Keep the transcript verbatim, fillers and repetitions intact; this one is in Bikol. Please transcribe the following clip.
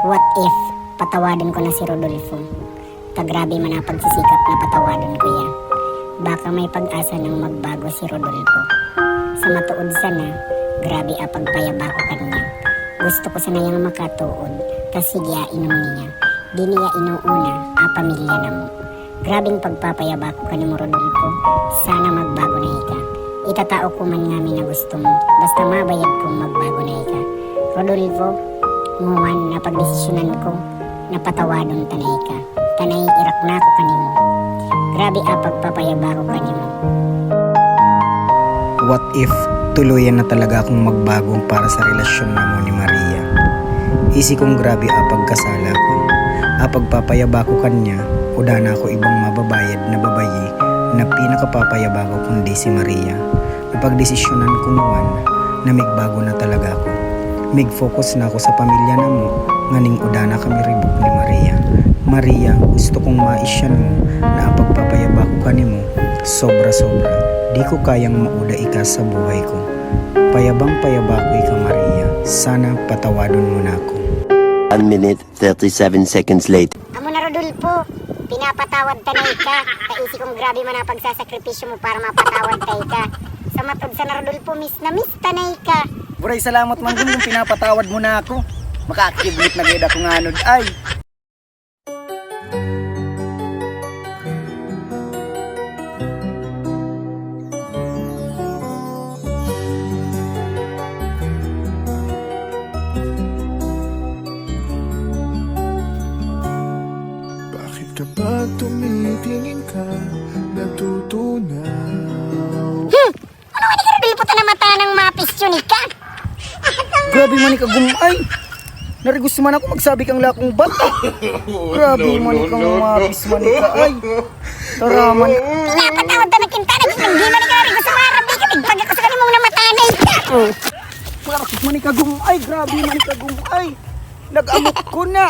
What if patawadon ko na si Rodolfo? Ta grabe man ang pagsisikap na patawadon ko iya. Baka may pag-asa nang magbago si Rodolfo. Sa matuod sana, grabe ang pagpayaba ko kaniya. Gusto ko sana yang makatuod, ta sige a inom niya. Di niya inuuna ang pamilya namo. Grabeng pagpapayaba ko kanimo, Rodolfo. Sana magbago na ika. Itatao ko man ngamin na gusto mo, basta mabayad kong magbago na ika. Rodolfo, ngunyan napagdesisyonan ko na patawadon ta na ika. Ta naiirak na ako kanimo. Grabe a pagpapayaba ko kanimo. What if tuluyan na talaga akong magbago para sa relasyon namo ni Maria? Isi kong grabe a pagkasala ko. A pagpapayaba ko kanya, uda na ako ibang mababayad na babayi na pinakapapayaba ko kundi si Maria. Napagdesisyonan ko ngunyan na migbago na talaga ako. Mig-focus na ako sa pamilya namo, nganing uda na kami ribok ni Maria. Maria, gusto kong maisyan mo na a pagpapayaba ko kanimo, sobra-sobra. Di ko kayang mauda ika sa buhay ko. Payabang-payaba ko ika, Maria. Sana patawadon mo na ako. One minute, thirty-seven seconds later. Amo na, Rodolfo, pinapatawad ta na ika. Ta isi kong grabe man ang pagsasakripisyo mo para mapatawad ta ika. Sa matuod sana, Rodolfo, miss na miss ta na ika. Buray, salamat man gud kung pinapatawad mo na ako. Makakiblit na gid ako nganod, ay. Bakit kapag tumitingin ka, natutunaw? Hmm! Ano ka, di ka rin puta na mata ng mapisyon ka? Grabe man ika, Gumay. Narigos man ako magsabi kang lakong bata. Grabe man ikang mapis man ika, ay. Taraman. Pinapatawad ta na kinta, naging hindi man ika narigos sa marap, di ka tigpag ako sa kanimong namatanay ka. Marakit man ika, Gumay. Grabe man ika, Gumay. Nag-amok ko na.